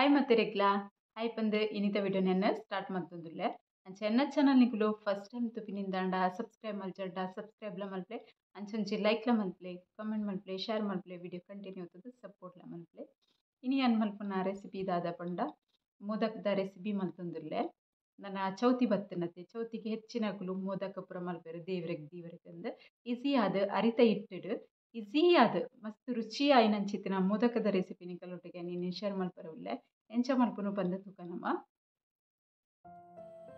Hi ಮತ್ತೆರೆಗ್ಲಾ hi ಪಂದು ಇನ್ನಿತ ವಿಡಿಯೋನ start ಮಾಡ್ತೊಂದುಲ್ಲೆ ಅಂಚ ಎನ್ನ ಚಾನಲ್ ನಿಕುಲು ಫಸ್ಟ್ ಟೈಮ್ ತುಪಿನಿಂದಾಂಡ ಸಬ್ಸ್ಕ್ರೈಬ್ ಮಲ್ಚಂಡ ಸಬ್ಸ್ಕ್ರೈಬ್ಲ ಮಲ್ಪಲೆ ಅಂಚೊಂಜಿ ಲೈಕ್ಲ ಮಲ್ಪಲೆ ಕಮೆಂಟ್ ಮಲ್ಪಲೆ ಶೇರ್ ಮಲ್ಪಲೆ ವಿಡಿಯೋ ಕಂಟಿನ್ಯೂ ಆತದ ಸಪೋರ್ಟ್ಲ ಮಲ್ಪಲೆ. ಇನಿ ಯಾನ್ ಮಲ್ಪುನ ರೆಸಿಪಿ ದಾದ ಪಂಡ ಮೋದಕದ ರೆಸಿಪಿ ಮಲ್ತೊಂದುಲ್ಲೆ. ನನ್ನ ಚೌತಿ ಬತ್ತನತೆ ಚೌತಿಗೆ ಹೆಚ್ಚಿನಕುಲು ಮೋದಕ ಪೂರ ಮಲ್ಪೆರು ದೇವರಿಗೆ ದೇವರಿಗೆ ಅಂದ್ ಈಸಿ ಆದ್ ಅರಿತ ಇಟ್ಟಿಡು ಈಸಿ ಆದ್ ಮಸ್ತ್ ರುಚಿ ಆಯಿನಂಚಿತ್ತಿನ ಮೋದಕದ ರೆಸಿಪಿ ನಿಕಲೊಟ್ಟಿಗೆ ನೀನು ಶೇರ್ ಮಲ್ಪರೆ ಉಲ್ಲೆ. ಎಂಚ ಮಲ್ಪುನು ಪಂದ್ ತೂಕ ನಮ.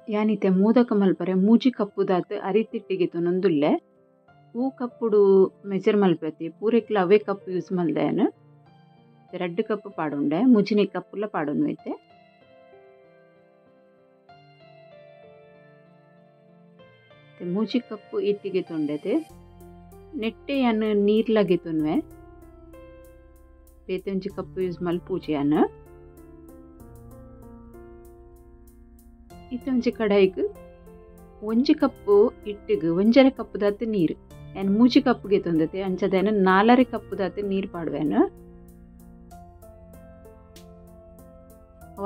ಯಾನಿತೆ ಮೋದಕ ಮಲ್ಪರೆ ಮೂಜಿ ಕಪ್ಪುದಾತ್ ಅರಿತಿಟ್ಟಿಗೆ ತೊನೊಂದುಲ್ಲೆ. ಹೂ ಕಪ್ಪುಡು ಮೆಜರ್ ಮಲ್ಪತಿ ಪೂರೆಕ್ಲ ಅವೇ ಕಪ್ ಯೂಸ್ ಮಲ್ದೆನು. 2 ಕಪ್ ಪಾಡುಂಡೆ ಮೂಜಿನೇ ಕಪ್ಪುಲ ಪಾಡೊಂದು ಐತೆ. ಮೂಜಿ ಕಪ್ಪು ಇಟ್ಟಿಗೆ ತೊಂಡೆತೆ ನೆಟ್ಟೆ ಯಾನ್ ನೀರ್ಲಾಗೆ ತೊನ್ವೆ ಬೇತೆ ಒಂಜಿ ಕಪ್ಪು ಯೂಸ್ ಮಲ್ಪೂಜಿ ಯಾನ್. ಇತ್ತೆ ಒಂಜಿ ಕಡಾಯಿಗ್ ಒಂಜಿ ಕಪ್ಪು ಇಟ್ಟಿಗೆ 1.5 ಕಪ್ಪುದಾತ್ ನೀರು ಯಾನ್ ಮೂಜಿ ಕಪ್ಪುಗೆ ತೊಂದತೆ ಅಂಚದೇನು 4.5 ಕಪ್ಪುದಾತ್ ನೀರು ಪಾಡುವೆನು.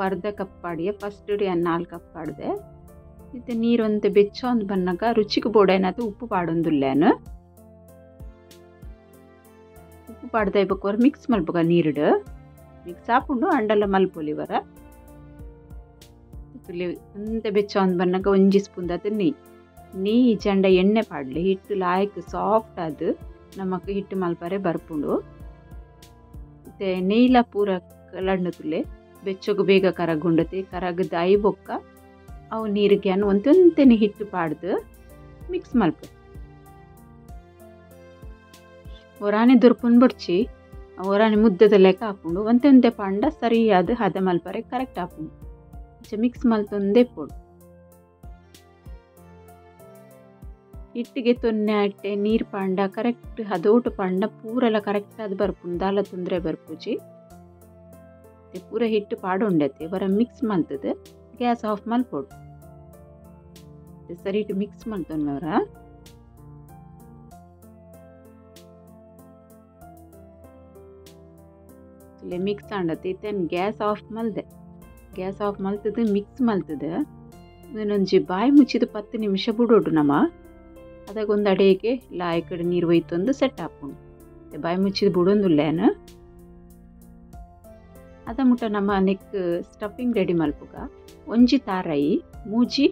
ಅರ್ಧ ಕಪ್ ಪಾಡಿಯ ಫಸ್ಟ್ ಯಾನ್ 4 ಕಪ್ ಪಾಡಿದೆ. ಇತ್ತೆ ನೀರೊಂತೆ ಬೆಚ್ಚ ಒಂದು ಬನ್ನಗ ರುಚಿಗೆ ಬೋಡೇನಾತು ಉಪ್ಪು ಪಾಡೊಂದುಲ್ಲೇನು. ಉಪ್ಪು ಪಾಡ್ದ ಇಬ್ಬಕ್ಕೋರ ಮಿಕ್ಸ್ ಮಲ್ಪುಗ ನೀರುಡು ಮಿಕ್ಸ್ ಆಪುಂಡು ಅಂಡಲ ಮಲ್ಪೊಲಿ ವರ. ಒಂತೆ ಬೆಚ್ಚ ಒಂದು ಬನ್ನಗ ಒಂಜಿ ಸ್ಪೂನ್ ದಾತು ನೆಯ್ ನೆಯ್ ಇಜ್ಜಂಡ ಎಣ್ಣೆ ಪಾಡ್ಲಿ ಹಿಟ್ಟು ಲಾಯಕ್ ಸಾಫ್ಟ್ ಆದ್ ನಮಕ್ ಹಿಟ್ಟು ಮಲ್ಪರೆ ಬರ್ಪುಂಡು. ಇತ್ತೆ ನೆಯ್ಲ ಪೂರ ಕಲಂಡು ತುಲೆ ಬೆಚ್ಚಗು ಬೇಗ ಕರಗುಂಡತೆ ಕರಗದ I ಬೊಕ್ಕ ಅವು ನೀರಿಗೆ ಅನ್ನು ಒಂತೊಂತೆನೆ ಹಿಟ್ಟು ಪಾಡ್ದು ಮಿಕ್ಸ್ ಮಲ್ಪ. ಒರಾನೆ ದೊರ್ಪುನ್ ಬೊಡ್ಚಿ ಒರಾನೆ ಮುದ್ದದ ಲೆಕ್ಕ ಹಾಪುಂಡು ಒಂತೆ ಪಾಂಡ ಸರಿಯಾದ ಹದ ಮಲ್ಪರೆ ಕರೆಕ್ಟ್ ಆಪುಂಡು. ಅಂಚ ಮಿಕ್ಸ್ ಮಲ್ತೊಂದೇ ಪೋಡು. ಹಿಟ್ಟಿಗೆ ತೊನ್ನೆ ಅಟ್ಟೆ ನೀರು ಪಾಂಡ ಕರೆಕ್ಟ್ ಹದೋಟು ಪಾಂಡ ಪೂರೆಲ್ಲ ಕರೆಕ್ಟ್ ಆದ್ ಬರ್ಪುಂಡು ದಾಲ ತೊಂದರೆ ಬರ್ಪುಜಿ. ಪೂರ ಹಿಟ್ಟು ಪಾಡೊಂಡತೆ ಹೊರ ಮಿಕ್ಸ್ ಮಲ್ತದ ಗ್ಯಾಸ್ ಆಫ್ ಮಲ್ಪೊಡು. ಸರಿ ಹಿಟ್ಟು ಮಿಕ್ಸ್ ಮಲ್ತೊನ್ನವರ ಮಿಕ್ಸ್ ಆಂಡತೆ. ಇತ್ತೆ ಗ್ಯಾಸ್ ಆಫ್ ಮಲ್ದೆ ಗ್ಯಾಸ್ ಆಫ್ ಮಲ್ತದ ಮಿಕ್ಸ್ ಮಲ್ತದ ಒಂಜಿ ಬಾಯಿ ಮುಚ್ಚಿದ 10 ನಿಮಿಷ ಬಿಡೋಡು ನಮ. ಅದಾಗ ಒಂದು ಅಡೆಗೆ ಲಾಯಕಡೆ ನೀರು ಒಯ್ತೊಂದು ಸೆಟ್ ಆಪುಂಡು. ಬಾಯಿ ಮುಚ್ಚಿದ ಬಿಡೊಂದುಲ್ಲೇನು. ಅದ ಮುಟ್ಟ ನಮ್ಮ ನೆಕ್ ಸ್ಟಫಿಂಗ್ ರೆಡಿ ಮಲ್ಪುಗ. ಒಂಜಿ ತಾರಾಯಿ ಮೂಜಿ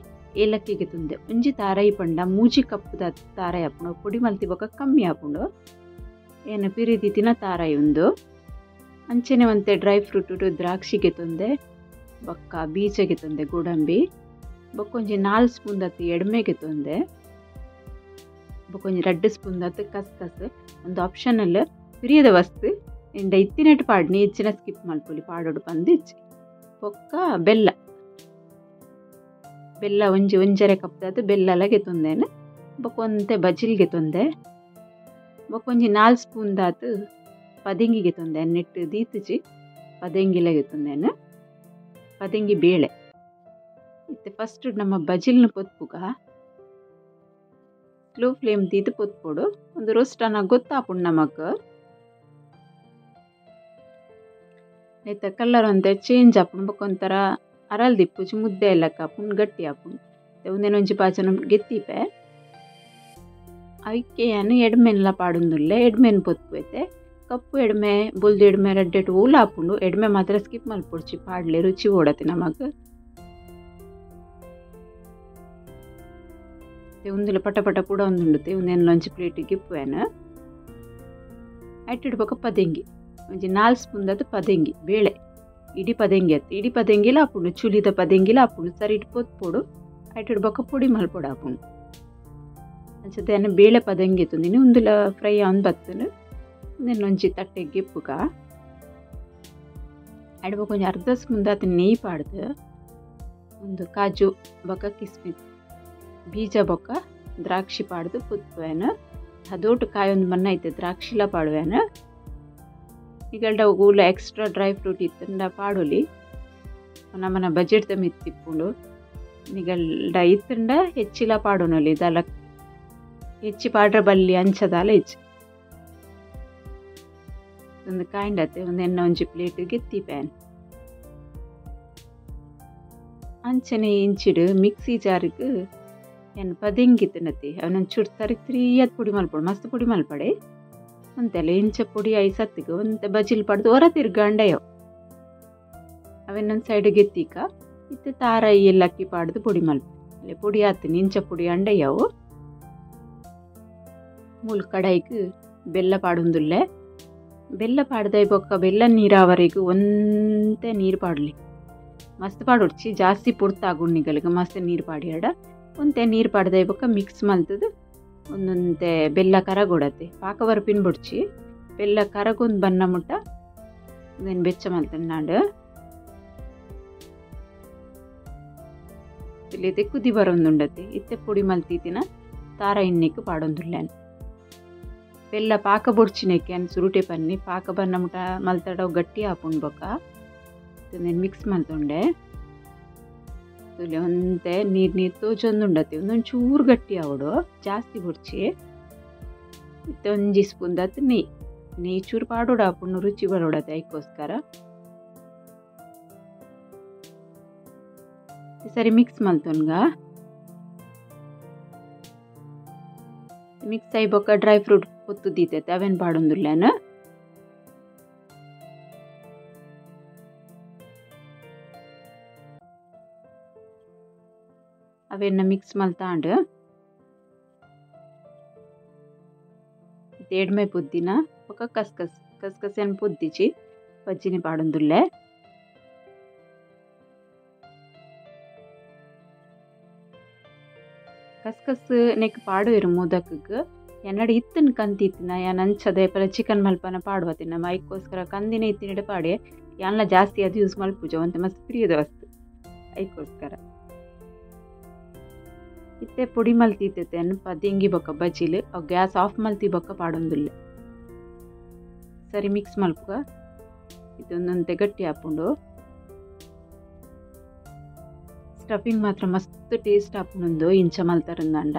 ಏಲಕ್ಕಿಗೆ ತುಂದೆ ಒಂಜಿ ತಾರಾಯಿ ಪಂಡ ಮೂಜಿ ಕಪ್ಪುದ ತಾರಾಯಿ ಆಪುಂಡು ಪೊಡಿ ಮಲ್ತಿ ಬೊಕ್ಕ ಕಮ್ಮಿ ಆಪುಂಡು. ಏನು ಪಿರಿದಿತ್ತಿನ ತಾರಾಯಿ ಒಂದು ಅಂಚೆನೆ ಒಂತೆ ಡ್ರೈ ಫ್ರೂಟ್ ದ್ರಾಕ್ಷಿಗೆ ತುಂದೆ ಬೊಕ್ಕ ಬೀಜಗೆ ತಂದೆ ಗೋಡಂಬಿ ಬೊಕ್ಕ ಒಂಜಿ 4 ಸ್ಪೂನ್ ದಾತ್ ಎಡ್ಮೆಗೆ ತಂದೆ ಬೊಕ್ಕ ಒಂಜಿ 2 ಸ್ಪೂನ್ ದಾತ್ ಕಸ್ಕಸ್ ಒಂದು ಆಪ್ಷನಲ್ ಪಿರಿಯದ ವಸ್ತು ಇಂಡ ಇತ್ತಿನೆಟ್ ಪಾಡ್ನಿ ಹೆಚ್ಚಿನ ಸ್ಕಿಪ್ ಮಲ್ಪೊಲಿ ಪಾಡೋಡು ಪಂದು ಇಜ್ಜಿ. ಬೊಕ್ಕ ಬೆಲ್ಲ ಬೆಲ್ಲ ಒಂಜಿ 1.5 ಕಪ್ ದಾತ್ ಬೆಲ್ಲಲಗೆ ತೊಂದೆನು ಬೊಕ್ಕ ಒಂತೆ ಬಜಿಲ್ಗೆ ತೊಂದೆ ಬೊಕ್ಕ ಒಂಜಿ 4 ಸ್ಪೂನ್ ದಾತ್ ಪದೆಂಗಿಗೆ ತೊಂದೆ ನೆಟ್ಟು ದೀತುಜಿ ಪದೆಂಗಿಲಗೆ ತೊಂದೆನು ಪದೆಂಗಿ ಬೇಳೆ. ಇತ್ತೆ ಫಸ್ಟ್ ನಮ್ಮ ಬಜಿಲ್ನ ಪೊತ್ಪುಗ ಸ್ಲೋ ಫ್ಲೇಮ್ ದೀದು ಪೊತ್ಪೊಡು ಒಂದು ರೋಸ್ಟ್ ಅನ್ನ ಗೊತ್ತಾಪುಂಡು ನಮಕ್. ನೆತ್ತ ಕಲರ್ ಒಂತೆ ಚೇಂಜ್ ಆಪುಂಡು ಬೊಕ್ಕ ಒಂಥರ ಅರಲ್ ದಿಪ್ಪುಜಿ ಮುದ್ದೆ ಎಲ್ಲಕ್ಕ ಆಪುಂಡು ಗಟ್ಟಿ ಆಪುಂಡು. ಒಂದೇನೊಂಜಿ ಪಾಚನ ಗೆತ್ತಿಪೆ ಐಕೆಯನ್ನು ಎಡ್ಮೆನ್ಲ ಪಾಡೊಂದುಲ್ಲೆ. ಎಡ್ಮೆನ್ ಪೊತ್ಪು ಐತೆ ಕಪ್ಪು ಎಡ್ಮೆ ಬೊಲ್ದು ಎಡ್ಮೆ ರಡ್ಡೆಟ್ ಓಲ ಆಪುಂಡು. ಎಡ್ಮೆ ಮಾತ್ರ ಸ್ಕಿಪ್ ಮಲ್ಪೊಡ್ಚಿ ಪಾಡ್ಲೆ ರುಚಿ ಓಡತೆ ನಮಕ್. ಉಂದುಲ ಪಟ ಪಟ ಕೂಡ ಒಂದುಂಡುತ್ತೆ ಒಂದೇನು ಲಂಚ್ ಪ್ಲೇಟಿಗೆ ಗಿಪ್ಪುವೇನು. ಐಟಿಡ್ ಬೊಕ್ಕ ಪದೆಂಗಿ ಒಂಜಿ 4 ಸ್ಪೂನ್ ದಾತ್ ಪದೆಂಗಿ ಬೇಳೆ ಇಡೀ ಪದೆಂಗಿ ಅತ್ತು ಇಡೀ ಪದೆಂಗಿಲ ಆಪುಂಡು ಚುಲಿದ ಪದೆಂಗಿಲ ಆಪುಂಡು ಸರಿ ಇಟ್ಟು ಪೊತ್ಪೊಡು ಐಟಿಡ್ ಬೊಕ್ಕ ಪೊಡಿ ಮಲ್ಪೊಡು ಆಪುಂಡು. ಅಂಚತೆ ಬೇಳೆ ಪದೆಂಗಿ ತುಂದಿನಿ ಉಂದುಲ ಫ್ರೈ ಆನ್ ಬತ್ತುನು ಒಂಜಿ ತಟ್ಟೆಗೆ ಗಿಪ್ಪುಗ. ಅಡ್ಬೊಕ್ಕ ಒಂಜಿ ಅರ್ಧ ಸ್ಪೂನ್ ದಾತ್ ನೆಯ್ ಪಾಡ್ದು ಒಂದು ಕಾಜು ಬೊಕ್ಕ ಕಿಸ್ಮಿಸ್ ಬೀಜ ಬೊಕ್ಕ ದ್ರಾಕ್ಷಿ ಪಾಡ್ದು ಪುತ್ಪುವೇನು. ಅದೋಟು ಕಾಯಿ ಒಂದು ಮಣ್ಣ ಐತೆ ದ್ರಾಕ್ಷಿಲ ಪಾಡುವೇನು. ಈಗಲ್ಡ ಊಲ ಎಕ್ಸ್ಟ್ರಾ ಡ್ರೈ ಫ್ರೂಟ್ ಇತ್ತಂಡ ಪಾಡೊಲಿ ನಮ್ಮನ ಬಜೆಟ್ ದ ಮಿತ್ತಿಪ್ಪುಂಡು. ನಿಗಲ್ಡ ಇತ್ತಂಡ ಹೆಚ್ಚಿಲ ಪಾಡೋನೊಲಿ ದಾಲ ಹೆಚ್ಚಿ ಪಾಡ್ರ ಬಲ್ಲಿ ಅಂಚದಾಲ ಹೆಚ್ಚು ಒಂದು ಕಾಯಿಂಡತೆ ಒಂದು ಎಣ್ಣೆ ಒಂಜಿ ಪ್ಲೇಟಿಗೆ ಪ್ಯಾನ್. ಅಂಚನೆ ಇಂಚಿಡು ಮಿಕ್ಸಿ ಜಾರಿಗೆ ಏನು ಪದೆಂಗಿತ್ತನತಿ ಅವನೊಂದು ಚೂರು ತರಿ ತ್ರೀಯದ್ ಪುಡಿ ಮಲ್ಪಡು ಮಸ್ತ್ ಪುಡಿ ಮಲ್ಪಡೆ ಒಂತೆಲ್ಲ ಇಂಚ ಪುಡಿ ಐಸತ್ತಿಗೆ ಒಂತೆ ಬಜಿಲ್ ಪಡ್ದು ಹೊರ ತಿರ್ಗಂಡಯೋ ಅವೆನ್ನೊಂದು ಸೈಡ್ಗೆ ಎತ್ತಿಕ ಇತ್ತೆ ತಾರಾಯಿ ಎಲ್ಲಕ್ಕಿ ಪಾಡ್ದು ಪುಡಿ ಮಲ್ಪ ಅಲ್ಲೇ ಪುಡಿ ಆತೀನಿ ಇಂಚ ಪುಡಿ ಅಂಡಯವು. ಮೂಲು ಕಡಾಯಿಗೆ ಬೆಲ್ಲ ಪಾಡೊಂದುಲ್ಲೆ. ಬೆಲ್ಲ ಪಾಡ್ದೈ ಬೊಕ್ಕ ಬೆಲ್ಲ ನೀರಾವರೆಗೂ ಒಂತೆ ನೀರು ಪಾಡಲಿ ಮಸ್ತ್ ಪಾಡೊಡ್ಚಿ ಜಾಸ್ತಿ ಪುಡ್ತಾಗುಣ್ಣಿಗಳಿಗೆ ಮಸ್ತ್ ನೀರು ಪಾಡಿಯಾಡ ಒಂತೆ ನೀರು ಪಾಡ್ದೈ ಬೊಕ್ಕ ಮಿಕ್ಸ್ ಮಲ್ತದು ಒಂದೊಂತೆ ಬೆಲ್ಲ ಕರಗೊಡತ್ತೆ ಪಾಕ ಬರ್ಪಿನ ಬುಡ್ಚಿ ಬೆಲ್ಲ ಕರಗೊಂದು ಬನ್ನ ಮುಟ್ಟ ಇದನ್ನು ಬೆಚ್ಚ ಮಲ್ತನ್ನಾಡು ಇಲ್ಲಿ ಕುದಿ ಬರೋಂದುಂಡತ್ತೆ ಇತ್ತೆ ಪುಡಿ ಮಲ್ತೀತಿನ ತಾರ ಇನ್ನಿಕ್ಕು ಪಾಡೊಂದುಲ್ಲೇನು. ಬೆಲ್ಲ ಪಾಕ ಬೊಡ್ಚಿನೆಕ್ಕೆ ಅನ್ ಸುರುಟೆ ಪನ್ನಿ ಪಾಕ ಬನ್ನ ಮುಟ ಮಲ್ತಡ ಗಟ್ಟಿ ಹಾಪುಂಡು ಬೊಕ್ಕ ಮಿಕ್ಸ್ ಮಲ್ತೊಂಡೆ ತುಲೆ ಒಂತೆ ನೀರು ನೀರು ತೋಜೊಂದುಂಡತ್ತೆ ಒಂದೊಂದು ಚೂರು ಗಟ್ಟಿ ಆವಡು ಜಾಸ್ತಿ ಬೊಡ್ಚಿ. ಇತ್ತೆ ಒಂಜಿ ಸ್ಪೂನ್ ದಾತ್ ನೆಯ್ ನೆಯ್ ಚೂರು ಪಾಡೋಡು ಆಪುಂಡು ರುಚಿ ಬರೋಡತ್ತೆ ಐಕ್ಕೋಸ್ಕರ. ಸರಿ ಮಿಕ್ಸ್ ಮಲ್ತೊನ್ಗ ಮಿಕ್ಸ್ ಆಯಿ ಬೊಕ್ಕ ಡ್ರೈ ಫ್ರೂಟ್ ಪೊತ್ತು ದೀತೈತೆ ಅವೇನು ಪಾಡೊಂದುಲ್ಲೇನು. ಅವೆನ್ನ ಮಿಕ್ಸ್ ಮಲ್ತಾಂಡು ಎಡ್ಮೆ ಪುದ್ದಿನ ಬೊಕ್ಕ ಕಸ್ಕಸ್ ಕಸ್ಕಸೆನ್ ಪುದ್ದಿಚಿ ಬಜ್ಜಿನಿ ಪಾಡೊಂದುಲ್ಲೆ. ಕಸ್ಕಸ್ ನೆಕ್ ಪಾಡುವೆರು ಮೋದಕಕ್ಕೆ ಎನ್ನಡ ಇತ್ತನ್ ಕಂತಿತ್ತಿನ ಯಾನ್ ಅಂಚದೆ ಪಲ ಚಿಕನ್ ಮಲ್ಪನ ಪಾಡುವ ತಿನ್ನ ಐಕ್ಕೋಸ್ಕರ ಕಂದಿನ ಇತ್ತಿನಡೆ ಪಾಡೆ ಯಾನ್ಲ ಜಾಸ್ತಿ ಅದು ಯೂಸ್ ಮಲ್ಪುಜ ಒಂತೆ ಮಸ್ತ್ ಪ್ರಿಯದ ವಸ್ತು ಐಕ್ಕೋಸ್ಕರ. ಇತ್ತೆ ಪೊಡಿ ಮಲ್ತಿತ್ತೈತೆ ಅನ್ ಪದಿಂಗಿ ಬೊಕ್ಕ ಬಜ್ಜಿಲು ಅವು ಗ್ಯಾಸ್ ಆಫ್ ಮಲ್ತಿ ಬೊಕ್ಕ ಪಾಡೊಂದುಲ್ಲೆ. ಸರಿ ಮಿಕ್ಸ್ ಮಲ್ಪುಗ ಇದೊಂದೊಂತೆ ಗಟ್ಟಿ ಆಪುಂಡು. ಸ್ಟಫಿಂಗ್ ಮಾತ್ರ ಮಸ್ತ್ ಟೇಸ್ಟ್ ಆಪುಂಡು ಇಂಚ ಮಲ್ತಾರಂದಂಡ.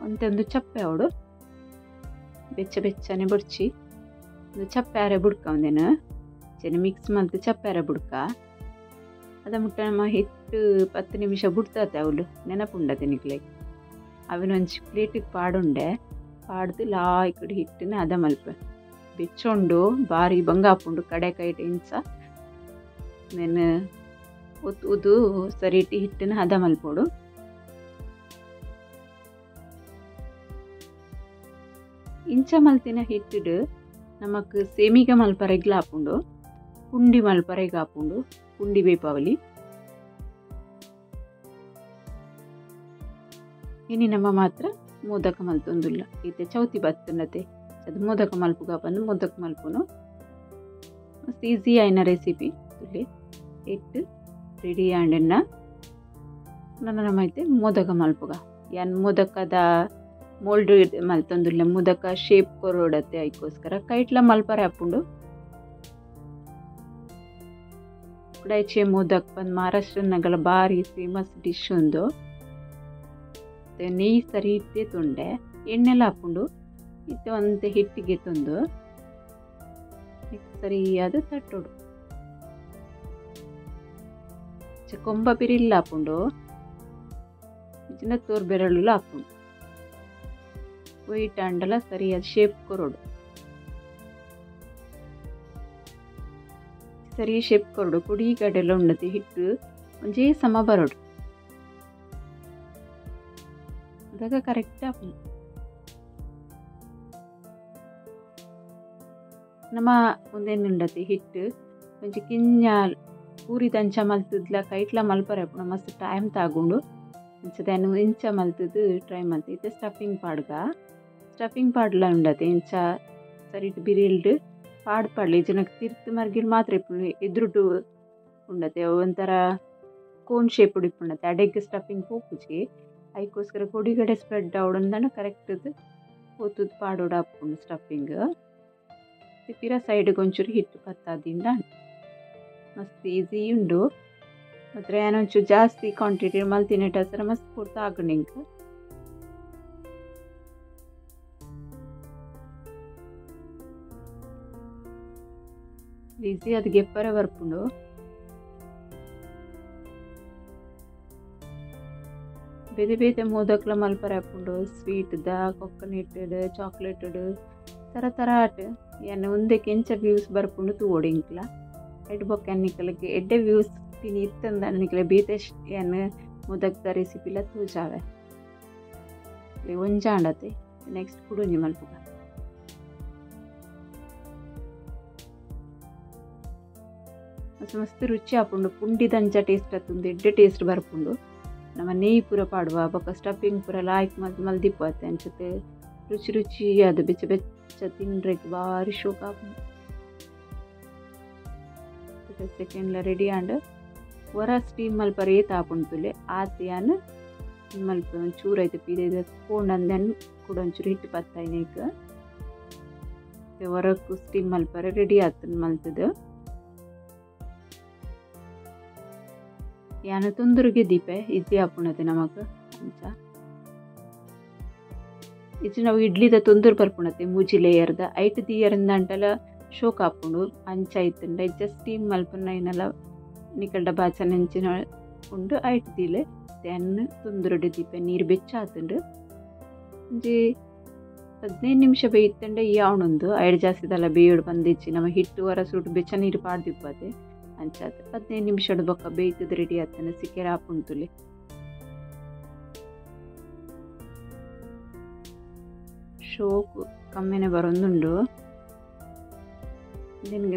ಒಂತೆ ಒಂದು ಚಪ್ಪೆ ಅವಡು ಬೆಚ್ಚ ಬೆಚ್ಚನೆ ಬುಡ್ಚಿ ಒಂದು ಚಪ್ಪೆ ಅರೆ ಬುಡ್ಕ ಒಂದೇನು ಚೆನ್ನ ಮಿಕ್ಸ್ ಮಲ್ತು ಚಪ್ಪೆ ಅರೆ ಬುಡ್ಕ ಅದ ಮುಟ್ಟ ನಮ್ಮ ಹಿಟ್ಟು 10 ನಿಮಿಷ ಬುಡ್ತಾತೆ ಅವಳು ನೆನಪುಂಡತೆ ನಿಕ್ಲೆ. ಅವನೊಂಜಿ ಪ್ಲೇಟಿಗೆ ಪಾಡುಂಡೆ ಪಾಡ್ದು ಲಾಯ್ಕಡು ಹಿಟ್ಟನ್ನ ಅದ ಮಲ್ಪ ಬೆಚ್ಚೊಂಡು ಬಾರಿ ಬಂಗ ಆಪುಂಡು ಕಡೆ ಕೈಟ್ ಇಂಚ ನೆನ್ ಉದು ಸರಿ ಇಟ್ಟು ಹಿಟ್ಟನ್ನ ಹದ ಮಲ್ಪೋಡು. ಇಂಚ ಮಲ್ತಿನ ಹಿಟ್ಟಿಡು ನಮಕ್ ಸೇಮಿಗ ಮಲ್ಪರೆಗ್ಲ ಆಪುಂಡು ಪುಂಡಿ ಮಲ್ಪರೆಗ್ ಆಪುಂಡು ಪುಂಡಿ ಬೇಪಾವಲಿ. ಇನಿ ನಮ್ಮ ಮಾತ್ರ ಮೋದಕ ಮಲ್ತೊಂದುಲ್ಲ ಇತ್ತೆ ಚೌತಿ ಬತ್ತುಂಡತೆ ಅದು ಮೋದಕ ಮಲ್ಪುಗ ಬಂದು ಮೋದಕ ಮಲ್ಪುನು ಮಸ್ತ್ ಈಸಿ ಆಯ್ನ ರೆಸಿಪಿ ತುಲೆ ಹಿಟ್ಟು ರೆಡಿ ಆಂಡನ್ನ ನಮ್ಮೈತೆ ಮೋದಕ ಮಲ್ಪುಗ ಯಾನ್ ಮೋದಕದ ಮೋಲ್ಡ್ ಮಲ್ತೊಂದುಲ್ಲ ಮೋದಕ ಶೇಪ್ ಕೊರೋಡತ್ತೆ ಐಕ್ಕೋಸ್ಕರ ಕೈಟ್ಲ ಮಲ್ಪರೆ ಆಪುಂಡು. ಕುಡಾಯ್ಚೆ ಮೋದಕ್ ಬಂದು ಮಹಾರಾಷ್ಟ್ರ ನಗಲ ಬಾರಿ ಫೇಮಸ್ ಡಿಶ್ ಒಂದು. ನೆಯ್ಯಿ ಸರಿ ಇಟ್ಟೆ ತೊಂಡೆ ಎಣ್ಣೆಲ್ಲ ಹಾಕೊಂಡು ಇತ್ತೆ ಒಂತೆ ಹಿಟ್ಟಿಗೆ ತಂದು ಸರಿಯಾದ ತಟ್ಟೋಡು ಕೊಂಬ ಬಿರಿಲ್ಲ ಹಾಕೊಂಡು ಇಜ್ಜಿನ ತೋರ್ ಬೆರಳುಲ್ಲ ಹಾಕೊಂಡು ವೈಟ್ ಅಂಡಲ ಸರಿಯಾದ ಶೇಪ್ ಕೊರೋಡು ಸರಿ ಶೇಪ್ ಕೊರಡು ಕುಡಿ ಗಡೆಲ್ಲ ಉಂಡತಿ ಹಿಟ್ಟು ಒಂಜೇ ಸಮ ಬರೋಡು ಅದಾಗ ಕರೆಕ್ಟ್ ಆಪುಂಡು. ನಮ್ಮ ಒಂದೇನುಂಡತಿ ಹಿಟ್ಟು ಒಂಜಿ ಕಿಂಜ ಪೂರಿದಂಚ ಮಲ್ತದ್ಲ ಕೈಟ್ಲ ಮಲ್ಪರೆ ಆಪುಂಡು ಮಸ್ತ್ ಟೈಮ್ ತಾಗುಂಡು ಅಂಚದನ್ನು ಇಂಚ ಮಲ್ತದ್ದು ಟ್ರೈ ಮಲ್ತು ಇತ್ತೆ ಸ್ಟಫಿಂಗ್ ಪಾಡ್ಗ ಸ್ಟಫಿಂಗ್ ಪಾಡ್ಲ ಉಂಡತಿ ಇಂಚ ಸರಿ ಬಿರಿಲ್ಡ್ ಪಾಡ್ ಪಾಡ್ಲಿ ಜನಕ್ಕೆ ತಿರ್ತು ಮರ್ಗಿಲ್ ಮಾತ್ರ ಇಪ್ಪುಂಡು ಎದುರುಟು ಉಂಡತೆ ಒಂಥರ ಕೋನ್ ಶೇಪ್ ಇಪ್ಪುಂಡತೆ ಅಡೆಗ್ ಸ್ಟಫಿಂಗ್ ಪೋಪುಜಿ ಐಕೋಸ್ಕರ ಕೊಡಿಗಡೆ ಸ್ಪ್ರೆಡ್ ಆವಡಂದನ ಕರೆಕ್ಟ್ ಪೋತುದು ಪಾಡೋಡ ಆಪುಂಡು ಸ್ಟಫಿಂಗ್. ಪಿರ ಸೈಡ್ಗೆ ಒಂಚೂರು ಹಿಟ್ಟು ಪತ್ತಾದಿಂದ ಮಸ್ತ್ ಈಸಿ ಉಂಡು ಮಾತ್ರ ಏನೊಂಚೂರು ಜಾಸ್ತಿ ಕ್ವಾಂಟಿಟಿ ಮಲ್ತಿನ ಸರ ಮಸ್ತ್ ಪೂರ್ತ ಆಗುಂಡು ಇಂಕ. ಈಸಿ ಅದು ಗೆಪ್ಪರೆ ಬರ್ಪುಂಡು. ಬೇತೆ ಬೇತೆ ಮೋದಕ್ಲ ಮಲ್ಪರೆ ಆಪುಂಡು, ಸ್ವೀಟ್ the, coconut, chocolate ತರ ತರ ಆಟ. ಯಾನ್ ಉಂದೆಕ್ ಎಂಚ ವ್ಯೂಸ್ ಬರ್ಪುಂಡು ತೂವೊಡು ಇಂಕ್ಲ. ಎಡ್ ಬೊಕ್ಕ ನಿಕಲೆಗ್ ಎಡ್ಡೆ ವ್ಯೂಸ್ ತಿನಿ ಇತ್ತಂದ ನಿಕಲೆ ಬೇತೆ ಯಾನ್ ಮೋದಕ್ದ ರೆಸಿಪಿಲ ತೋಜಾವೆ. ಒಂಜಾಂಡತೆ ನೆಕ್ಸ್ಟ್ ಕುಡೊಂಜಿ ಮಲ್ಪುಗ. ಮಸ್ತ್ ಮಸ್ತ್ ರುಚಿ ಆಪುಂಡು, ಪುಂಡಿದಂಚ ಟೇಸ್ಟ್ ಆತುಂಡು, ಎಡ್ಡೆ ಟೇಸ್ಟ್ ಬರ್ಪುಂಡು. ನಮ್ಮ ನೆಯ್ಯಿ ಪೂರ ಪಾಡುವ ಬೊಕ್ಕ ಸ್ಟಫಿಂಗ್ ಪೂರ ಲಾಯ್ಕ್ ಮಲ್ತ್ ಮಲ್ದಿಪ್ಪು ಅತ್ತೆ ಅಂಚತೆ ರುಚಿ ರುಚಿ ಅದು ಬೆಚ್ಚ ಬೆಚ್ಚ ತಿನ್ರೆಗ್ ಬಾರಿ ಶೋಕ ಆಪುಂಡು. ಸೆಕೆಂಡ್ಲ ರೆಡಿ ಆಂಡ್ ಒರ ಸ್ಟೀಮ್ ಮಲ್ಪರೆ ಏತ್ ಆಪುಂಡು ತುಲೆ ಆತ್ ಯಾನ್ ಮಲ್ಪ ಚೂರು ಐತೆ ಪೀದೆ ಪೋಂಡಂದೆನ್ ಕೂಡ ಒಂಚೂರು ಹಿಟ್ಟು ಪತ್ತಾಯಿನೇಕ್ ಹೊರಕ್ಕೆ ಸ್ಟೀಮ್ ಮಲ್ಪರೆ ರೆಡಿ ಆತನ್ ಮಲ್ತದ. ಯಾನ ತೊಂದರೆಗೆ ದೀಪೆ ಇಜ್ಜಿ ಆಪುಣತೆ ನಮಕ್ ಅಂಚ. ಇಜ್ಜಿ ನಾವು ಇಡ್ಲಿದ ತೊಂದರೆ ಬರ್ಪುಣತೆ ಮೂಜಿ ಲೇಯರ್ದ ಐಟ್ ದೀಯರಿಂದ ಅಂಟಲ ಶೋಕ್ ಆಪುಂಡು ಅಂಚ ಐತುಂಡ. ಇಜ್ಜ ಸ್ಟೀಮ್ ಮಲ್ಪುನ ಐನಲ ನಿಕಲ್ಡ ಬಾಚನ ಅಂಚಿನ ಉಂಡು ಐಟ್ ದೀಲೆ then ತೊಂದರೆಡೆ ದೀಪೆ ನೀರು ಬೆಚ್ಚ ಆತುಂಡು. ಒಂಜಿ 15 ನಿಮಿಷ ಬೇಯ್ತಂಡೆ ಈ ಅವನೊಂದು ಐಡ್ ಜಾಸ್ತಿದಲ್ಲ ಬೇಯೋಡು ಬಂದಿಚ್ಚಿ ನಮ್ಮ ಹಿಟ್ಟು ಹೊರ ಸುಟ್ಟು ಬೆಚ್ಚ ನೀರು ಪಾಡ್ದಿಪ್ಪದೆ ಅಂಚಾತ 15 ನಿಮಿಷದ ಬೊಕ್ಕ ಬೇಯ್ತದ ರೆಡಿ ಆತನ ಸಿಕ್ಕೆರ ಆಪುಂಡು ತುಲೆ. ಶೋಕ್ ಕಮ್ಮಿನೆ ಬರೊಂದುಂಡು.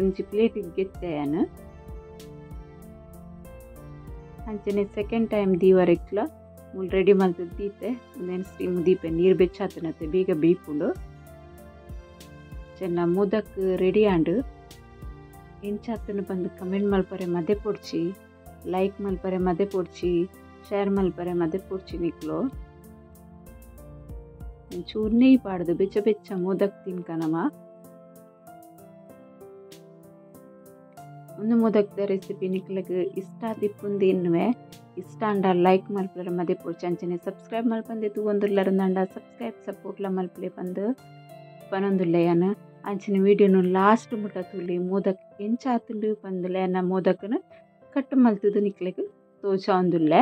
ಒಂಜಿ ಪ್ಲೇಟಿಗೆ ಗೆತ್ತೆ ಯಾನ್. ಅಂಚನೆ ಸೆಕೆಂಡ್ ಟೈಮ್ ದೀವರೆಕ್ಲ ಮೂಲು ರೆಡಿ ಮಲ್ತದ ದೀತೆ ಒಂದೇನು ಸ್ಟೀಮ್ ದೀಪೆ ನೀರು ಬೆಚ್ಚಾತನತೆ ಬೇಗ ಬೇಯ್ಪುಂಡು. ಚೆನ್ನ ಮೋದಕ್ ರೆಡಿ ಆಂಡ್. ಎಂಚಾತನ ಬಂದು ಕಮೆಂಟ್ ಮಲ್ಪರೆ ಮದೆ ಪೊಡ್ಚಿ, ಲೈಕ್ ಮಲ್ಪರೆ ಮದೆ ಪೊಡ್ಚಿ, ಶೇರ್ ಮಲ್ಪರೆ ಮದೆ ಪೊಡ್ಚಿ ನಿಕ್ಲು. ಚೂರು ನೆಯ್ಯಿ ಪಾಡ್ದು ಬೆಚ್ಚ ಬೆಚ್ಚ ಮೋದಕ್ ತಿನ್ಕನಮ. ಒಂದು ಮೋದಕ್ದ ರೆಸಿಪಿ ನಿಕ್ಲಗ್ ಇಷ್ಟ ಆದಿಪ್ಪುಂದು ಎನ್ನುವೆ. ಇಷ್ಟ ಅಂಡ ಲೈಕ್ ಮಲ್ಪರೆ ಮದೆ ಪೊಡ್ಚಿ, ಅಂಚನೆ ಸಬ್ಸ್ಕ್ರೈಬ್ ಮಲ್ಪಂದೆ ತೂವೊಂದುಲ್ಲರಂದಂಡ ಸಬ್ಸ್ಕ್ರೈಬ್ ಸಪೋರ್ಟ್ಲ ಮಲ್ಪಲೆ ಪಂದು ಪನೊಂದುಲ್ಲೆ ಯಾನ್. ಅಂಚನೆ ವೀಡಿಯೋನು ಲಾಸ್ಟ್ ಮುಟ್ಟ ತೂಲಿ ಮೋದಕ್ ಎಂಚ ಆತುಂಡು ಪಂದುಲೆ ಎನ್ನ ಮೋದಕನು ಕಟ್ ಮಲ್ತುದು ನಿಕ್ಲೆಗ್ ತೋಜಾವೊಂದುಲ್ಲೆ.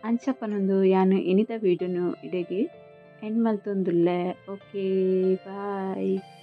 ಅಂಚ ಪನೊಂದು ಯಾನ್ ಇನಿತ ವೀಡಿಯೋನು ಇಡೆಗ್ ಎಂಡ್ ಮಲ್ತೊಂದುಲ್ಲೆ. Okay bye.